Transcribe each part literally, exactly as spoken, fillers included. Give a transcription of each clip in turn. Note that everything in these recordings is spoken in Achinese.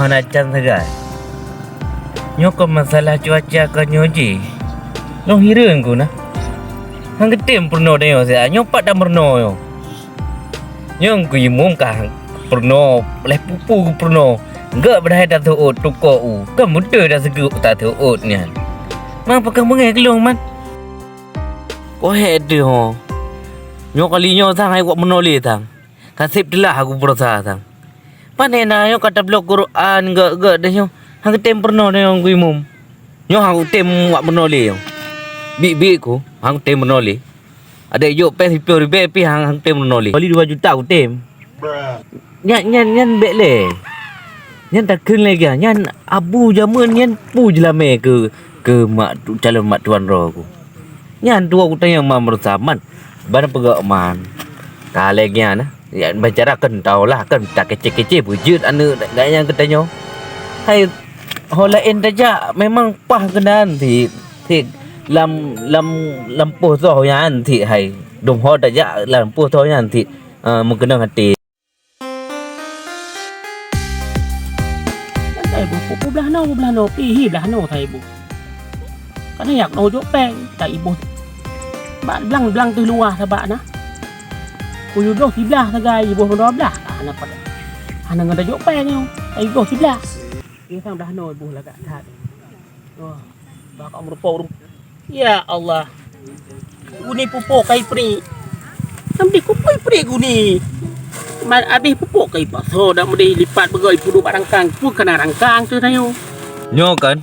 Na can sagai. Nyoe kon masalah cuaca ka nyoe jih. Lôn hireuen ku na. Han geutem peurunoe tanyoe siat. Nyoe pat dan peurunoe nyoe. Nyoe geuyue mum ka peurunoe, lheueh pupu geupeurunoe. Gèt padahai taseuôt tukoe u. Kon beutôi taseuôt, taseuôt nyan. Mang pakon beungèh keu lôn man. Kok hék deuh ho. Nyoe kali nyoe sang hai kok meunoe lé sang. Ka sép teulah aku beurasa sang. Pane na nyoe ka tabloe Quran gèt-gèt deh nyoe. Han geutem peurunoe nyoe geuyue mum. Nyoe han geutem wak meunoe lé nyoe. Biet-biet ku han geutem meunoe lé. Adak jok péng siplôh ribèe pih han, han geutem meunoe lé. Kali dua juta geutem. Nyan, nyan, nyan bèk lé. Nyan takheun lé gah. Nyan Abu jameun nyan peue jeulamèe keu, keu mak tu, calon mak tuan droe ku. Nyan tuwoe geutanyoe man meureusa man. Ban peugah man. Ka lé nyan, ya, bicara kan tau lah, kan takeucé-keucé beujeuet aneuk gata nyan geutanyoe. Hai, ho laén tajak memang paih keunan cit, cit lam, lam, lam poh soe nyan cit hai. Dum ho tajak lam poh soe nyan cit, eh, meukeunong até. Kan ta iboh, peue blah noe, peue blah noe, pih hi blah noe ta iboh. Ka na jak keunoe jok péng, ta iboh. Bak blang-blang teuh luwah sabak na. Kuyue bloh siblah sagai, iboh dua blah. Hana pada. Hana ngon ta jok péng nyoe, ta iboh siblah. Nyoe sang blah noe iboh lagak that. Oh, bah ka meureumpok ureueng. Ya Allah. Guni pupuk kai pri. Sampai kupui pri guni. Man abéh pupuk kai pasoe dak meudeh lipat beugöt puduk bak rangkang. Pun kana rangkang tu tayo. Nyoe kan,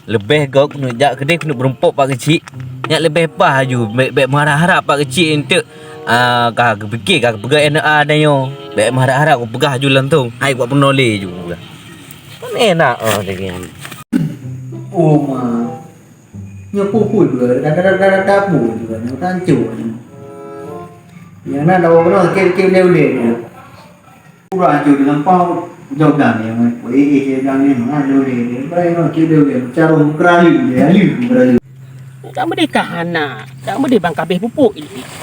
leubeh gok keuneuk jak keudeh keuneuk beureumpok Pak Keuchik. Nyak leubeh paih aju, bèk, bèk meuharap-harap Pak Keuchik enteuk, ah, ka geupike, ka geupeugah N A tanyoe. Bèk meuharap-harap, kupeugah aju langsong. Hai, kuat peunoh lé ju. Kan enak, oh, lagèe nyan. Oh, ma. Nyoe pupui dua, kadang-kadang tabu juga, nyoe tancu. Yang na dawa kena, kip-kip dia ulih dia. Kurang tu dia nampak, jauh dah dia, weh, eh, eh, dia bilang ni, mana dia ulih dia. Baik, no, kip dia ulih, cara mengkerayu dia, ayu mengkerayu. Tak merdeka anak, tak merdeka bang kabeh pupuk,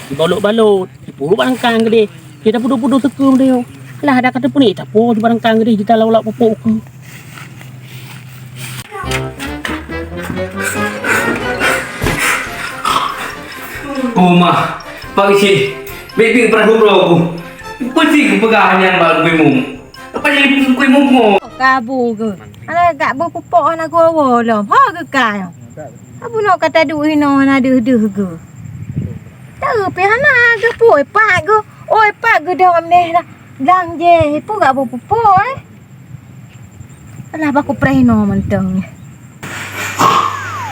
dibalot-balot, dipuruh barangkang gede. Kita puduh-puduh teukeu dia. Lah ada kata puni, tak po di barangkang gede, kita lauk-lauk pupuk ke. Oh, mah. Pak Geuchik, bèk-bèk peurah uroe ku. Pasti kupeugah nyan bak Gui Mum. Apa jadi Gui Mum mo? Kabu ke? Alah, gak beupupok hana gua lom. Ha ke kai? Abu nok kata duek inoe hana deuh-deuh ke? Tapi hana ke pui pak ke? Oi, pak ke dom neh dah. Blang je, ipu gak beupupok, eh? Alah, bah kupreh inoe mantong.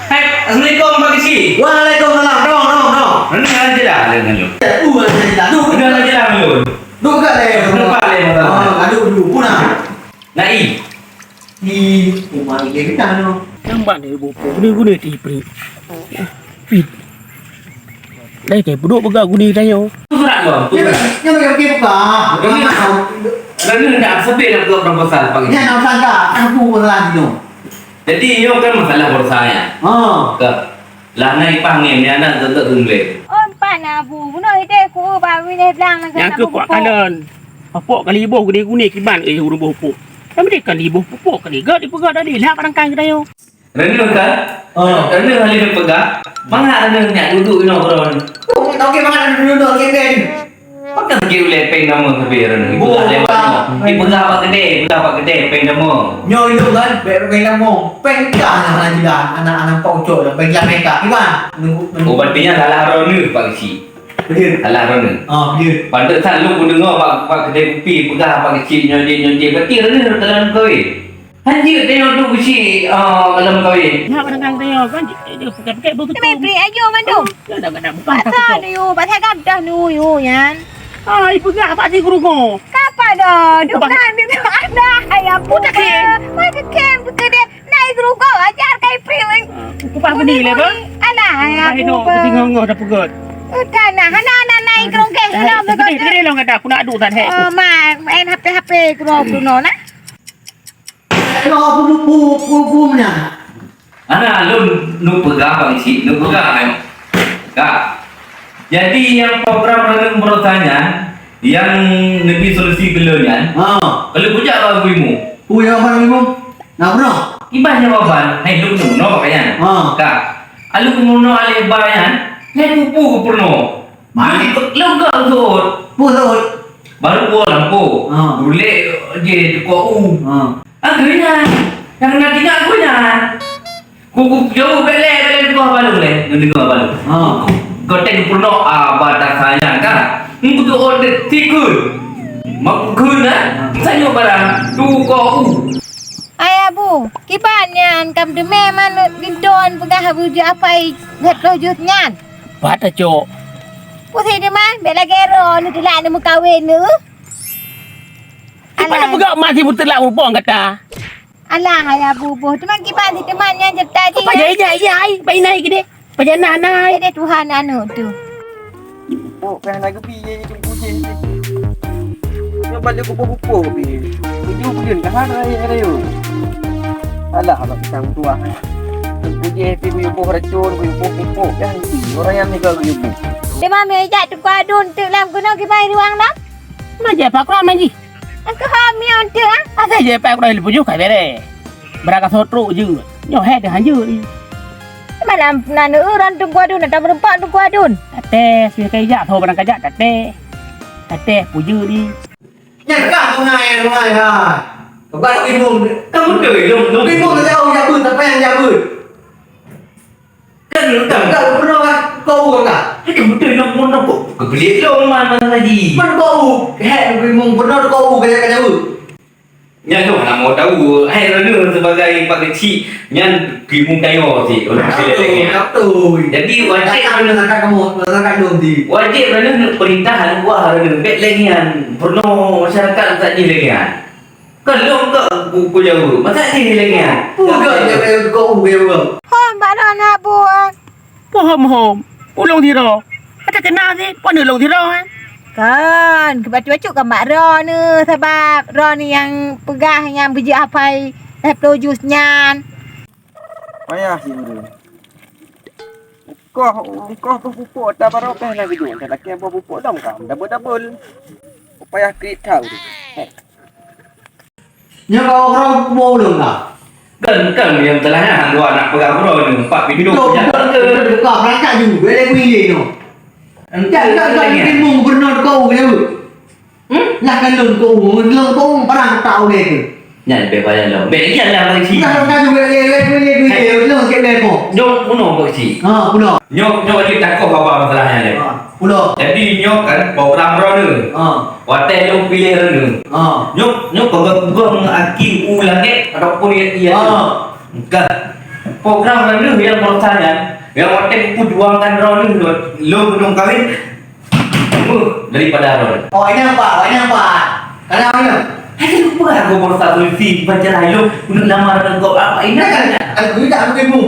Hai, assalamualaikum, Pak Geuchik. Waalaikumsalam. Dong, dong, dong. Mana ada jelas ada ngalor. Uh, ada jelas. Duh, udah ada jelas ngalor. Duh, kat leh. Nampak leh mata. Ah, aduh, duh, pun ah. Nai. Di rumah dia kita tu. Nampak dia buku. Guna-guna ti pri. Pit. Dai teh puduk peugah guni tanyoe. Tu surat tu. Nyan, nyan bagi buka. Ini. Lalu nak sebut nak buat proposal pagi. Nyan nak sangka, aku pesan tu. Jadi, nyoe kan masalah beurasa nyan. Ha. Ke. Lah na ipah ngem nyan nak tuntut tumbling. Oh, empat na bu. Bunoe ideh ku ba wiléh blang na. Nyang keu kuat kalon. Apok kali iboh guni-guni kiban eh ureueng boh pok. Kan mereka iboh pupuk kan igat dipeugah tadi lah barangkang kita yo. Reuneuh kan? Oh. Reuneuh hali neupeugah, mangat reuneuh nyak duduek inoe keudroe. Oh, oke, mangat reuneuh duduek, oke, Ben. Pakon sakét ulèe péng nama sabe reuneuh? Ipeugah lewat nyoe. Ipeugah bak keudè, ipeugah bak keudè péng nama. Nyoe itu kan, bèk péng nama. Péng kah anak-anak jilah, anak-anak Pak Ucok dan péng jilah mereka. Iban. Nunggu, nunggu. Oh, berarti nyan salah reuneuh, Pak Geuchik. Betul. Salah reuneuh. Ah, betul. Pantesan lôn kudeungoe bak, bak keudè kupi peugah Pak Geuchik nyoe jih, nyoe jih. Berarti reuneuh dalam kawin. Hanjeuet tanyoe duek beusi, ah, lam kawin. Nyak barangkang tanyoe kan, eh, dia pakai-pakai beutôi. Kena beri ayo mandum. Dah, dah, dah, bukan. Pasal dia, pasal gadah ni, yo, nyan. Ah, ipeugah apa sih guru ko? Kapa dah? Duk nak ambil anak, ayah pun. Mai ke kem ke dek. Nai guru ko, ajar kai pri. Kupah buni le, bang? Alah, ayah pun. Tinggal ngah dah pegat. Udah nah, hana, hana nai guru ke. Hana pegat. Dia, dia, dia, aku nak duduk sana. Oh, mai, main H P, H P guru, guru, nah. Hana lôn neupeugah Pak Geuchik, neupeugah nyoe. Ka. Jadi nyang program reuneueng baroesa nyan, nyang neubi solusi keu lôn nyan, ha, ka lôn peujak bak Gui Mum. Ui, abang Imum. Nah, bro. Iban jawaban, hai lôn peurunoe pakaian. Ha. Ka. Alun peurunoe aleh ba nyan, hai pupu peurunoe. Mari. Lôn ka usut. Pu usut. Baru po lampu. Ha. Bulek je tukok u. Ha. Ah, keu nyan. Nyang na tinggai keu nyan. Ku, ku, jauh bèk lé, bèk lé deungoe balong lé, deungoe balong. Ha. Goteng peunoh, ah, batasan nyan kan. Engkau tu order tikun. Mak kun, eh? Ha. Sayur barang, tu kau. Hai Abu, kiban nyan kam teumé man linton peugah Abu jeuet apai lhèe ploh jeuet nyan. Pat, Cok. Pusai teuma, bèk lagèe droeneuh teulak neumeukawen neuh. Kiban Alah. Peugah mak si beuteulak mupong kata. Alah, hai Abu boh. Teuma kiban si teuma nyan cerita jih. Apa ya, ya, ya, ai, bai nai gede. Pajana nai. Deh Tuhan aneuk tu. Pok payah na geubi ye itu kucing. Nyoe balik kupu-kupu bi. Tujuh bulan dah ada ya rayu. Alah, alah pisang tua. Kucing pi kuyu boh racun, kuyu boh pupuk kan. Orang yang ni kalau kuyu boh. Dia mami jak tukar adun tu lam kena kibai ruang dah. Maja pakra maji. Engkau hamil tu ah. Asai je pak kuda leupah ka bere. Berangkat sotrok je. Nyoe hai dah hanjeuet ni. Malam nan urang tunggu adun, ada berempat tunggu adun. Tate, sui kai jak, tho barang kajak, tate. Tate, puju ni. Nyan ka sungai, sungai, ha. Kebal bingung. Kamu tu, lu, lu. Bingung dah jauh, jabut, apa yang jabut? Kan lu tak. Enggak, lu pernah kan? Kau urang tak? Hai kamu tu, lu, lu, lu. Kau beli lu, man, man tadi. Man kau, hek, bingung, pernah kau, kau jabut. Nyan lôn hana mau tahu, hai droeneuh sebagai pak keuchik, nyan keuimu kayô cit, ureueng keuchik lagèe nyan. Betul. Jadi wajéb, kata kamu, kata kamu di. Wajéb droeneuh neuk peurintah hana buah droeneuh, bèk lagèe nyan. Peurunoe masyarakat tak jih lagèe nyan. Kan lôn ka ku, ku jaweueb, masa jih lagèe nyan. Bukan dia kayu kau, kayu kau. Hom, bak droeneuh buah. Pohom-hom, ulông sidroe. Ata keunan cit, pane ulông sidroe, eh? Kon, keubacut-bacut kon bak droeneuh, sabab droeneuh nyang peugah nyang beujeuet apai lhèe ploh jus nyan. Payah si ureueng. Koh, koh pupuk ata baroe pih na geujok, ata lakèe boh pupuk dong ka, dabel-dabel. Payah krit that ureueng. Heh. Nyoe ka uroe kubu ulôn ka. Kan, kan nyang telah nyan dua anak peugah uroe nyoe, empat pintoe. Betul, betul, betul, betul. Ka, berangkat ju, boleh pilih nyoe. Enggak, enggak, enggak, enggak, enggak. Mungkin gubernur kau, ya. Hmm? Lah kan lôn kau, lôn kau, barang tak boleh tu. Nyan bèk payah lom. Bèk ikan lah bagi si. Enggak, enggak, enggak, boleh, boleh, boleh, boleh, boleh, boleh, boleh, boleh. Jom, bunuh bagi si. Ha, bunuh. Nyoe, nyoe wajib takoh haba masalah nyan. Ha, bunuh. Jadi nyoe kan program droeneuh. Ha. Watèe lôn piléh droeneuh. Ha. Nyoe, nyoe peugah-peugah ngon aki u langèt ataupun ia, ia. Ha. Bukan. Program droeneuh nyang baroesa nyan, nyang watèe kuperjuangkan droeneuh lôn, lôn keuneuk kawin, beuh, daripada droeneuh. Oh, ini apa? Oh, ini apa? Ada apa? Hai, lupa aku baroesa solusi, baca lalu, untuk nama droeneuh kau apa ini? Kan, aku tidak, aku ilmu.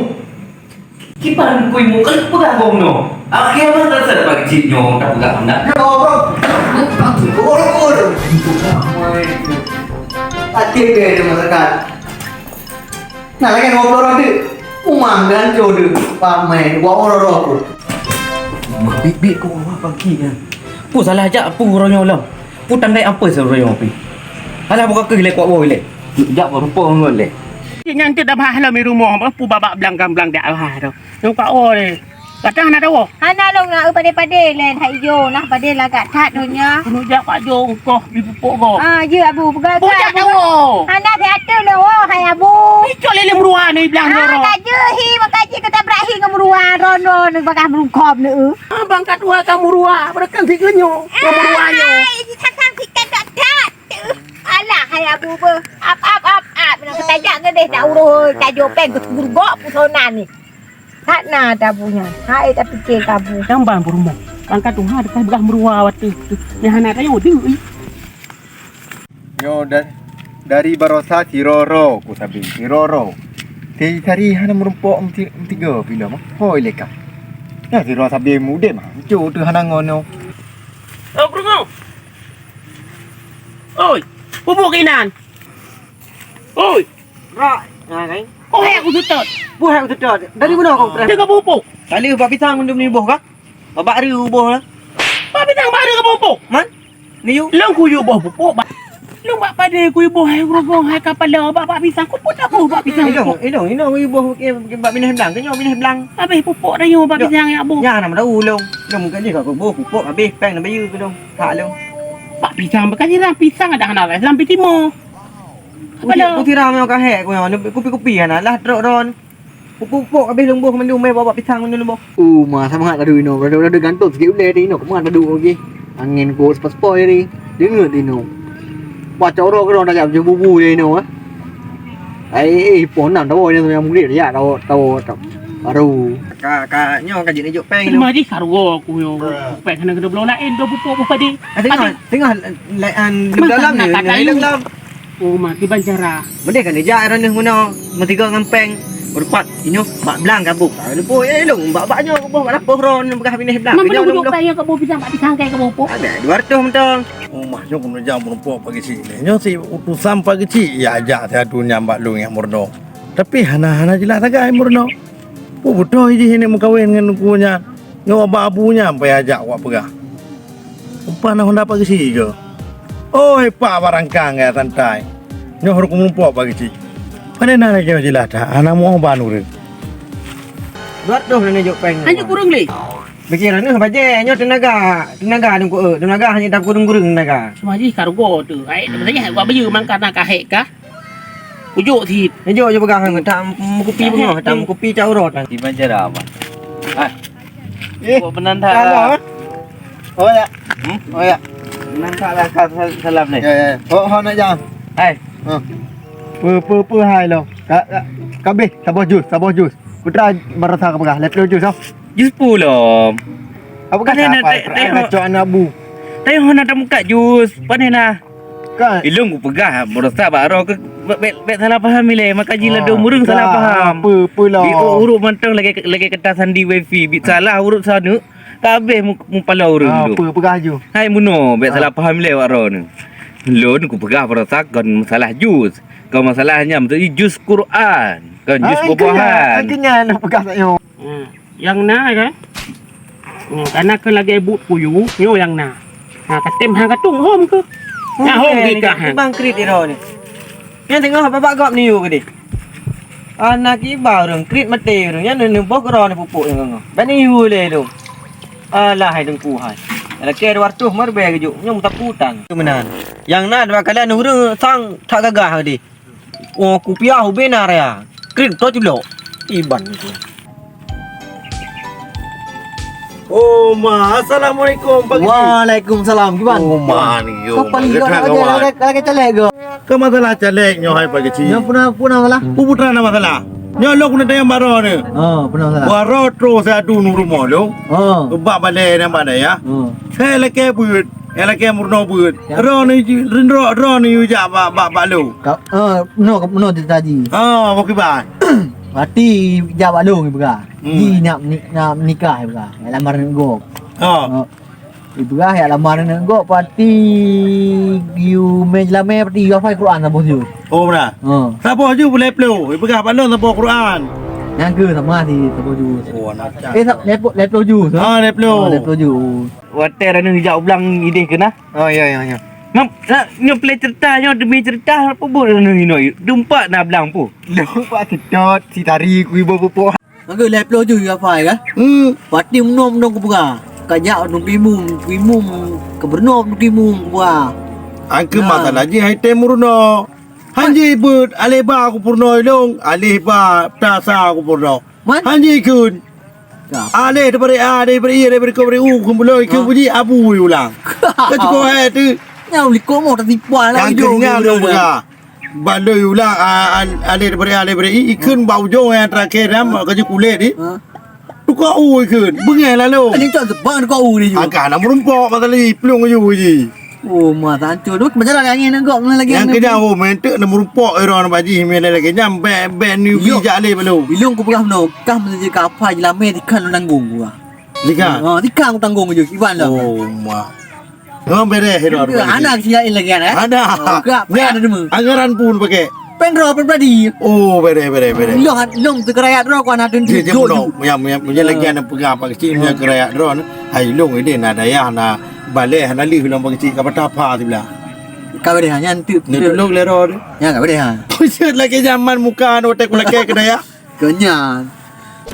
Kiban kui muka peugah gong nyoe. Akhé mah teuseuet bak jih nyoe tapeugah meunan. Nyoe gob. Gob, gob. Até bèe deungon sakat. Nah, lagèe gob lôn deuh. Uma ganco deuh. Pamai, wa oro-oro ku. Bit-bit ku wa pagi kan. Ku salah jak pu uroe nyoe lom. Pu tanggai ampeue seuroe nyoe pi. Alah buka keuh lé kuat woe lé. Jak rupa ngon lé. Nyan teuh dah bah lom di rumoh, bah pu babak blang-blang dak bah tu. Nyang ka woe lé. Kadang hana tawoe. Hana lôn na eu padé-padé lé that ijo, nah padé lagak that donya. Keuneuk jak Pak Jo engkoh bri pupuk gob. Ah, jeuet Abu, peugah. Pujak tawoe. Hana siateuh lé woe hai Abu. Icok lé lé meurua ni blang doro. Ah, ka jeuet hi, maka jih keutabrak hi ngon meurua, ron-ron bagah meurungkop ni eu. Ah, bang ka tuha ka meurua, beureukang si geunyoe, ngon meurua nyoe. Ai, jisasang si kan dak that. Alah, hai Abu beuh. Ap, ap, ap, ap. Nak tajak ngeudeh dak uroe tajok pèng keu gurgok pusona ni. That na tabu nyan. Hai tapike kabu. Nyang ban peurumoh. Bang ka tuha dekat beurah meurua watèe tu. Nyang hana tayo deui. Nyoe da-, dari barosa siroro ku sabe, siroro. Si sari hana meurumpok meuti-, meutiga pih lom. Hoi leka. Nah siroro sabe mudem, hanco teuh hana ngon nyoe. Oh, peurumoh. Oi, pupuk keunan. Oi. Rak. Nah, kan? Oh, hai aku seutôt. Buah aku seutôt. Dari mana kau pernah? Tengah pupuk. Kali bak pisang mendung ni boh kah? Babak hari boh lah. Bak pisang baru ke pupuk? Man? Ni yuk. Long kuyu boh pupuk, Bang. Lôn bak padé kuiboh hai uroe goe hai kapala bak, bak pisang. Ku pun taboh bak pisang. Ilong, ilong, ilong iboh ke, ke bak binèh blang. Ke nyoe binèh blang. Habéh pupuk rayeuk bak pisang ya boh. Nyan nama tahu ilong. Ilong mungkin ni ka kuboh pupuk habéh pèng na bayeue ke dong. Hak ilong. Bak pisang bukan sirang pisang ada hana lam pitimo. Kapala. Ku sirang nyoe ka hék ku nyoe. Kupi-kupi hana lah trok ron. Pupuk-pupuk habéh lôn boh mandum, meh bawa pisang mandum lôn boh. Uh, ma, sama hat ladu inoe. Rada-rada gantung sikit ulèe di inoe. Keumat ladu lagi. Angén ko sepo-sepo jadi. Deungeut di inoe. Baca orang ke orang tajam je bubu di inoe, eh. Ai, eh, ipo nam tawa ni yang murid ya, tawa, tawa, tawa. Baru. Ka, ka, nyoe ka jeuet ijok pèng tu. Mari sarwa aku nyoe. Pèng kena kena belum lain, dua pupuk buh padi. Ah, tengah, tengah, lain di dalam ni, lain dalam. Oh, ma, kiban cara. Meudeh kan dijak droeneuh meunoe, meusigoe ngon pèng, meurupat, inyoe bak blang kabôh. Ah, leupô, eh, lôn, bak, bak nyoe kabôh, bak lapoh droeneuh peugah binèh blang. Nyoe lôn, lôn. Pèng nyoe kabôh pisang bak pisang kai kabôh pô. Ada dua ratus mantong. Oh, mah, nyoe keuneuk jak meurumpok Pak Geuchik nyoe. Nyoe si utusan Pak Geuchik, ya, jak si atu nyan bak lôn nyang meurunoe. Tapi hana, hana jeulaih sagai meurunoe. Peue beutôi jih ini meukawen ngon ku nyan. Nyoe bak abu nyan payah jak wak peugah. Upah na honda Pak Geuchik ke? Oi, Pak Barangkang ya santai. Nyoe harôh kumumpok Pak Geuchik. Pane na lagèe jeulaih that, hana muoh ban ureueng. Buat doh na jok pèng. Hanya kurang lé. Pikir anu bajèe, nyoe teunaga, teunaga dong ku, teunaga hanya dap kurung-kurung teunaga. Cuma jih kargo tu. Ai, tak percaya gua baju mangkana kahek kah? Ujuk cit. Ujuk je peugah, tak meukupi beungoh, tak meukupi cak uroe. Di Banjarama. Ah. Eh, buat penanda. Salah, eh? Oh, ya. Hmm? Oh, ya. Penanda lah, ka-, sal-, salam ni. Ya, ya. Oh, oh, nak jam. Hai. Oh. Pe, pe, pe, hai lo. Ka, ka, kabeh, saboh jus, saboh jus. Putra baroesa ka peugah, lhèe ploh jus, oh. Jus pulom. Apa kata? Pane na apa? Teh, teh, teh, ho-, cok anak bu. Teh, ho na tamuka jus. Pane na? Kan. Ilong kupeugah, baroesa bak droe ke, bèk, bèk, bèk salah paham ilèe. Maka jih ladôm ureueng salah paham. Apa, apa lah. Di urut mantong lagèe, lagèe kata sandi wifi. Bit salah urut saneuk, ka habéh mu-, mupala ureueng tu. Apa, peugah ju. Hai munoe, bèk salah paham ilèe bak droeneuh. Lôn kupeugah baroesa kon masalah jus. Kon masalah nyan, maksud jih jus Quran. Kon jus buah-buahan. Akhirnya, akhirnya peugah tak nyoe. Hmm. Nyang na kan? Hmm, kana keu lagèe buet kuyue, nyoe nyang na. Ha, katem ha katung hom keuh. Nah, hom gikah ha. Bang krit iro ni. Nyang teungoh babak gob ni yue keudeh. Anak iba ureueng krit maté ureueng nyan neuboh keudroe ni pupuk nyang teungoh. Ban ni yue lé tu. Alah hai teungku hai. Lakèe dua ratus marbèe geujok nyang meusapu utang. Meunan. Nyang na dua kali ureueng sang that gagah keudeh. Oh, kupiah ubé na raya. Krit to culok. Iban itu. Oh, ma, assalamualaikum, Pak Geuchik. Waalaikumsalam, kiban? Oh, ma, ni, yo, kapan ma, ni kau nak aja lagi, lagi caleg ke? Ke masalah caleg nyoe hai Pak Geuchik. Nyoe puna, puna masalah? Pu putra na masalah. Nyoe lôn keuneuk tanyong baro ni. Oh, puna masalah. Baro terus saya tu nung rumah lôn. Oh. Bak balai dan bak dayah. Oh. Saya lakèe buet. Nyang lakèe meurunoe beuet. Ya. Droeneuh ju-, droe, droeneuh ju jak bak, bak, bak lôn. Ka, eh, meunoe, meunoe cerita jih. Ah, bukon kiban. Berarti jak bak lôn ipeugah. Hmm. Ji nak meni-, nak meunikah ipeugah. Jak lamar aneuk gob. Ah. Eh, ipeugah jak lamar aneuk gob, berarti geuyue mè jeulamè, berarti geuyue hafai Quran saboh juz. Oh, beuna. Ha. Saboh juz lhèe ploh. Ipeugah bak lôn saboh Quran. Nyang keu sama si saboh juz. Oh, anak cak. Eh, sa-, lhèe ploh, lhèe ploh juz, ha? Ah, lhèe ploh. Ah, lhèe ploh juz. Watèe droeneuh jak u blang idéh keunan. Oh, ya, ya, ya. Ngap, sa-, nyoe plè cerita, nyoe demi cerita, apa buet droeneuh inoe? Teumpat na blang pu. Lôn bak seutôt, si tari ku iboh pupuk. Maka lhèe ploh juz hafai kan? Hmm. Pati meunoe-meunoe kupeugah. Ka jak Teungku Imum, Teungku Imum, gubernur Teungku Imum kupeugah. Angkeu masalah jih hai tem meurunoe. Han jih beuet, alèh ba kupeurunoe ilong, alèh ba tasa kupeurunoe. Man? Han jih kheun. Ka. Alèh daripada A, daripada I, daripada ko, daripada U, kheun bunoe, kheun bunyi abu ulang. Ka cukup hai tu. Nyang likot mo tasipai lah. Yang kenyang tu peugah. Baloi ulang, a, a, alèh daripada A, daripada I, ikheun bak ujong yang terakhir dah, mak kerja kulit ni. Ha? Tukar u ikheun, beungèh lalu. Tadi tak sebang tukar u ni ju. Agak nak merumpok masa ni, pelung ju ji. Oh, ma, tak hancur. Duk berjalan angin nak gok, mana lagi yang kena, oh, mentek nak merumpok orang nak baji, mana lagi nyam, bek, bek ni bijak alèh balu. Bilung ku peugah meunoe, kah meunan jih ka apa jilamé tikang lôn tanggong ku. Tikang? Ha, tikang ku tanggong ju, kiban lah. Oh, ma. Oh, bereh, Ron. Anak si lain lagi, eh? Ada. Oh, gerak, ya, ada dua. Anggaran pun pakai. Pen Ron, pen Pradi. Oh, bereh, bereh, bereh. Long, long tu kerayat Ron, kau anak tu. Dia, dia duduk belum. Yang, yang, yang lagi anak pegang Pak Kecil, yang kerayat Ron. Hai, long ini nak dayah, nak baleh, nak lih, long Pak Kecil, kau patah apa sebelah. Ka beudeh nyan tu. Neutulông lé droe tu. Nyan ka beudeh ha. Buset lagèe zaman muka anu watèe kulakèe keu dayah. Keu nyan.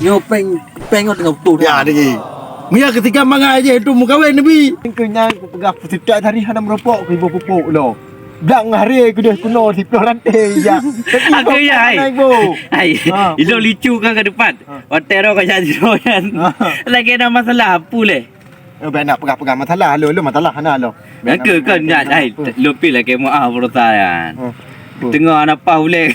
Nyoe pèng, pèng nyoe teungoh putôh. Ya, deh. Meunyo keutika mangat jih tu meukawen neubi. Keu nyan kupeugah peusitak tadi hana meureumpok keu iboh pupuk lo. Blang hari keudeh keunoe siplôh ranté ija. Aku ya, hai. Hai, ha, ilông licu kan ka depan. Ha. Watèe roh ka jak sidroe nyan. Ha. Lagèe na masalah, peue lé? Eh, bèk nak peugah-peugah masalah, lôn, lôn masalah hana lôn. Bèk nak peugah-peugah masalah. Hai, lôn pih lakèe meu'ah baroesa nyan. Ha. Teungoh na paih ulèe.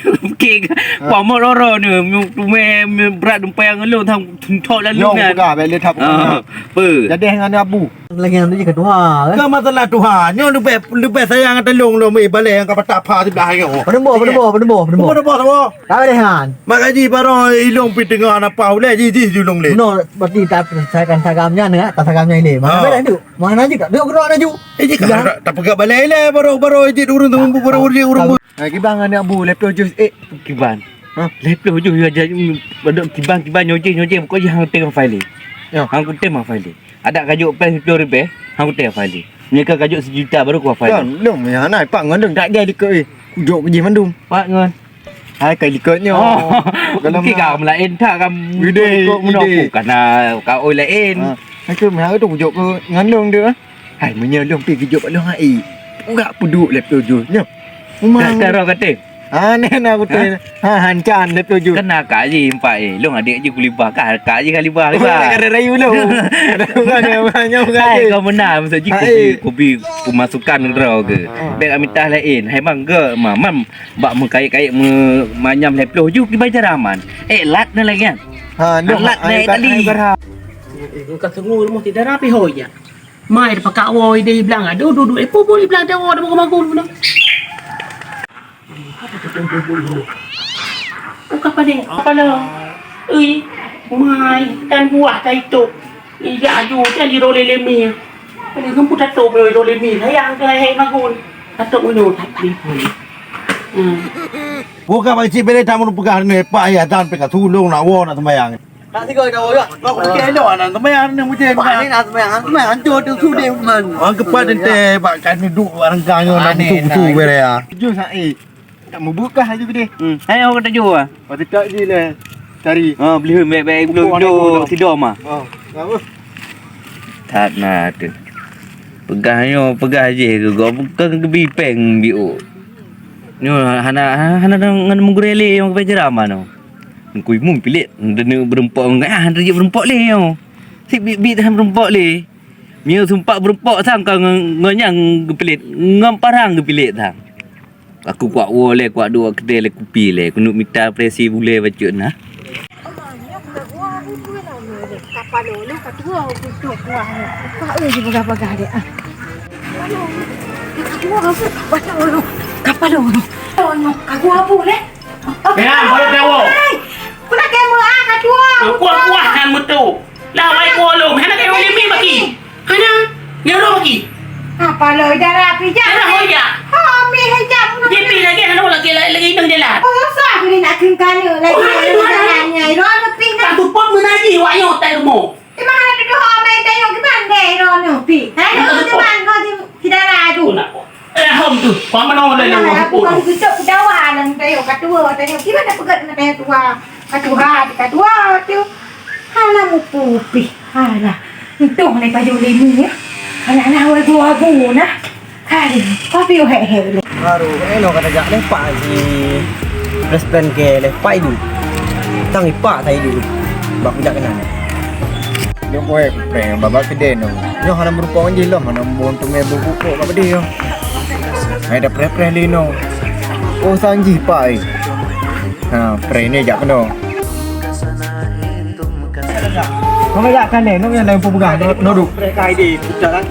Pamot roro ni, tumè brat dumpéng ngon lôn, thang tuntok lalu nyan. Nyoe peugah, bèk lé that peugah. Peue? Jadi ngon Abu. Lagèe nyan tu je keudua, kan? Bukan masalah tuha. Nyoe leubèh, leubèh sayang ngon talông lôn, eh, balèe nyang ka patah pha siblah nyoe. Padum boh, padum boh, padum boh, padum boh. Padum boh, padum boh. Ka beudeh nyan. Mak gaji baroe ilông pih teungoh na paih ulèe jih, jih ju ilông lé. Bunoe berarti ta-, tasagan-sagan nyan, ya, tasagan nyan ilèe. Mana beudeh tu? Mana jih tak? Duduk gerak laju. Eh, jih kan tak, tak peugah balèe ilèe, baroe, baroe jih ureueng tu, baroe jih ureueng. Ha, kiban ngon aneuk bu, lhèe plôh jus, eh. Kiban. Ha? Lhèe plôh jus, ya, jadi, kiban, kiban, nyoe jih, nyoe jih, pokok jih hang tem hafai lé. Ya. Hang tem hafai lé. Adak kajok pèng siplôh ribèe, hang kutem hafai lé. Nyoe ka kajok sijuta baru kuhafai lé. Kan, lôn, ya, hana, Pak, ngon lôn, tak jai likot, eh. Kujok keu jih mandum. Pak, ngon. Hai, ka likot nyoe. Oh, kalau mungkin ka meulaén that, ka idéh, ikot meunoe idéh. Karena ka oi laén. Ha, hai, keu meuhara tu kujok keu ngon lôn tu, eh. Hai, meunyoe lôn pih kujok bak lôn hai. Urak peuduek lhèe plôh jus nyoe. Umang. Dah, dah roh katé. Ha, nyan na beutôi. Ha? Ha, hancan lhèe plôh jus. Kena ka jih empat, eh. Lôn adék jih kulibah ka, ka jih ka libah, libah. Ka rayu lôn. Hai, kau beuna, maksud jih kubi, kubi pemasukan droe ke. Ha. Bèk ka mita laén. Hai, bang, ke, ma-, mam, bak meukayek-kayek me-, manyam lhèe plôh jus, kiban cara aman. Eh, lat na lagèe nyan. Ha, lat na, eh, tali. Eh, ka seungue rumoh ti dara pih hôi ya. Mai pakak woe idéh iblang, aduh, duek-duek, eh, pubul iblang teuwoe, dah magul-magul bunoe. Oh, ka padé, ka padé. Ui, mai, tan buah ka itôp. Ija aju, tan di rolé lemi. Padé geumpuk tatôp rolé lemi. Sayang keu hai magul. Tatôp nyoe, tak boleh pun. Hmm. Buka bak cik bèrèh tamu peugah ni, Pak, ya, tan pih ka tulông nak woe nak sembayang. Tak tiga dah, ya. Kau fikir elok anak sembahyang ni, mungkin. Pak ni nak sembahyang, sembahyang hancur tu, sudeh man. Orang kepat ente, Pak, kan duduk barang kau nak busu-busu bere ya. Jus hai. Tak membuka aja gede. Hmm. Hai, orang kata jua. Pasti tak je lah. Cari. Ha, beli bek-bek belum duduk sidom ah. Ha. Apa? That na tu. Peugah nyoe, peugah je ke, kau bukan kebi peng biuk. Nyoe hana, hana, hana ngon mugurele yang kebi ceramah nyoe. Kui mun pilet, deuneu beureumpok ngon ah, han jeuet beureumpok lé nyoe. Si bit-bit han beureumpok lé. Meunyoe sumpak beureumpok sang ka ngon, ngon nyang geupilet, ngon parang geupilet sang. Aku kuak woe lé, kuak duek keudè lé kupi lé, keuneuk mita presi bulèe bacut na. Kapalo lé, ka tuwo, kutu kuah. Ka eu jibagah-bagah deh, ah. Kapalo lé, ka tuwo, kapalo lé. Kapalo lé. Kapalo lé. Ka gua apa lé? Ya, baru tahu. Hei, pula kamu ah, ka tuwo. Kuah-kuah han mutu. Lah, wai kuah lom. Hana kayu limi bagi. Hana. Nyuruh bagi. Apa lo darah pijak? Darah hoyak. Ha, mi hijab. Dia pi lagi, hana lagi, lagi, lagi nang jalan. Oh, susah ni nak kengkana lagi. Oh, aduh, aduh. Jalannya, lo anu pi nak. Tak support menaji, wak nyoh tai rumoh. Di mana tu doh amai tayong di mana deh rono pi? Hai, di mana kau di, di dalam tu? Eh, hom tu. Kau mana orang lain orang aku kau kecok ke dawa dan tayong kat dua tayong. Di mana pegat nak tayong tua? Kat dua, kat dua tu. Hana mupu pi. Hana. Untung ni baju lini ya. Anak-anak wagu-wagu nah. Hai, kopi hek-hek lé. Baru, eh, lo kata jak lepak si Presiden ke lepak itu. Tang ipak tadi dulu. Bak kujak kenal. Dia boleh prank babak kedai no. Nyoh hana meurupok jih lom, hana bon tu meh buku kok kat pedih yo. Hai dah preh-preh lé no. Oh, sang jih pak ai. Ha, preh ni jak kena. Kau jak kan deh, no yang lain pun pegang, no, no duk. Preh kai deh, pucat kan.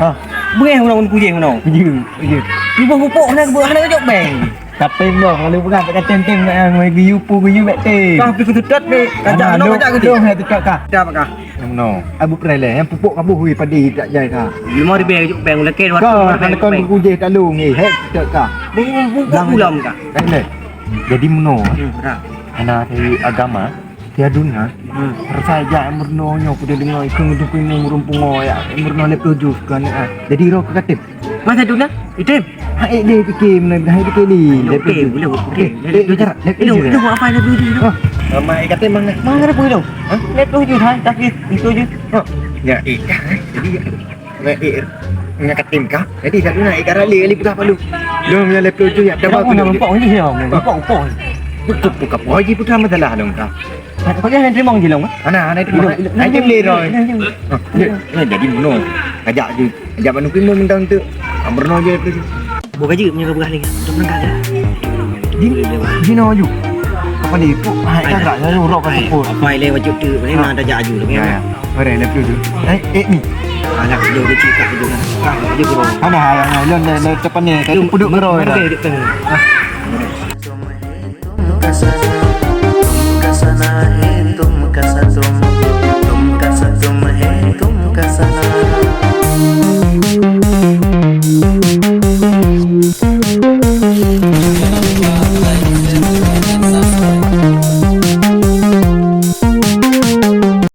Ha. Beureh uroe kujéh uroe. Kujéh, kujéh. Iboh pupuk hana, hana kajok beng. Tapi noh, lalu peugah kat tem-tem nak yang geuyue pu geuyue bek tem. Kah pi keututot deh. Kajak noh, kajak geudeh. Noh hai tutot kah. Dah pakah. Noh. Abu preleh, yang pupuk kabuh hui padi tak jai kah. Lima ribu kajok beng, lakèe dua ratus. Kah, hana kon kujéh talu ngi, hek tutot kah. Bung pupuk pulam kah. Kan deh. Jadi meunoe. Hmm, dah. Hana dari agama. Tiap dunia, hmm, rasa jak meurunoe nyoe, kudeungoe ikheun dukui ureueng pungo jak meurunoe lhèe plôh jus keu aneuk, ah. Jadi roh keu katem. Masa tu lah, item. Hai deh fikir mana hai fikir ni. Okey, boleh, okey. Eh, eh, cara. Eh, dong, dong, apa ada dulu? Oh. Ramai kata mana? Mana ada pun dong. Ha? Laptop je hai, tapi itu je. Ha. Ya, eh, jadi nak eh nak katim kah? Jadi satu nak ikat rali kali peugah palu. Dong yang laptop tu ya. Dah apa nampak ni ya? Nampak upah. Bukan bukan apa je peugah masalah dong kah. Kau jangan terima je long. Ana, ana terima. Nanti beli roy. Jadi meno. Ajak je. Ajak manu pimo minta untuk. Amrono je tu. Buka je punya peugah ni. Untuk menangkap je. Jino ju. Apa ni? Hai tak gerak saya urok kan pun. Apa ile wajib tu? Mana ada ajak aju tu. Ya. Mari, dah tu. Eh, eh ni. Banyak dia kecil kat tu kan. Ah, dia guru. Mana yang lain dah dah tepan ni. Tadi puduk guru dah. Dia tengah.